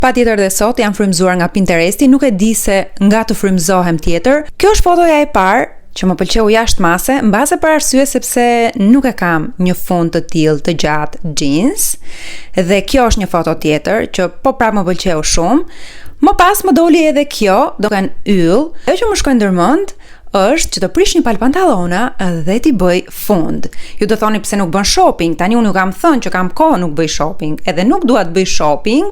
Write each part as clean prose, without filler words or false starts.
Patjetër dhe sot jam frymëzuar nga Pinteresti, nuk e di se nga të frymëzohem tjetër. Kjo është fotoja e parë që më pëlqeu jashtë mase, mbase për arsye sepse nuk e kam një fund të tillë të gjatë jeans. Dhe kjo është një foto tjetër që po prapë më pëlqeu shumë. Më pas më doli edhe kjo, do kanë yll. Ajo që më shkoi ndërmend është që të prish një palë pantallona dhe t'i bëj fund. Ju do thoni pse nuk bën shopping? Tani unë ju kam thënë që kam kohë nuk bëj shopping, edhe nuk dua të bëj shopping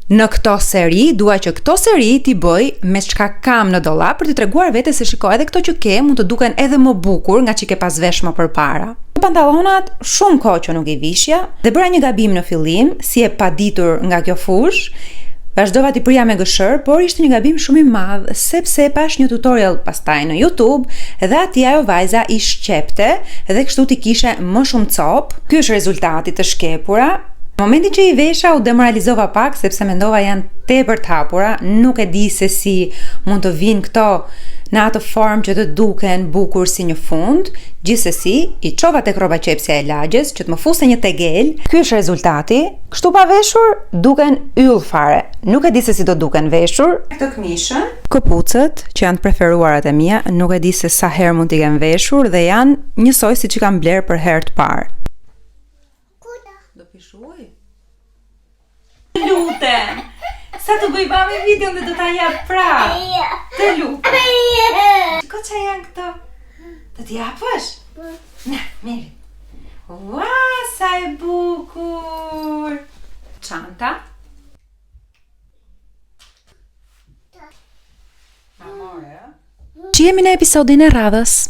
në këto seri, dua që këto seri t'i bëj me çka kam në dollap për t'i treguar vetes se shiko edhe këto që ke mund të duken edhe më bukur nga që ke pas vesh më përpara. Pantallonat shumë kohë që nuk i vishja dhe bëra një gabim në fillim, si e paditur nga kjo fushë, Vazhdova t'i prija me gërshërë, por ishte një gabim shumë i madh, sepse pash një tutorial pastaj në YouTube dhe aty ajo vajza i shqepte dhe kështu t'i kishe më shumë copë. Ky është rezultati të shkepura. Në momentin që i vesha u demoralizova pak sepse mendova janë tepër të hapura, nuk e di se si mund të vinë këto në atë formë që të duken bukur si një fund. Gjithsesi, i çova tek rrobaqepsja e lagjes që të më fuste një tegel. Ky është rezultati. Kështu pa veshur, duken yll fare. Nuk e di se si do duken veshur. Këtë këmishën, këpucët që janë të preferuarat e mia, nuk e di se sa herë mund t'i kem veshur dhe janë njësoj siç i kam bler për herë të parë. Do pish ujë? Lutem. Sa të bëj mami videon dhe do ta jap prapë. Të lutem. Shiko ça janë këto. Do t'i japësh? Na, merri. Ua, sa e bukur. Çanta. Ma more, ë? Shihemi në episodin e radhës.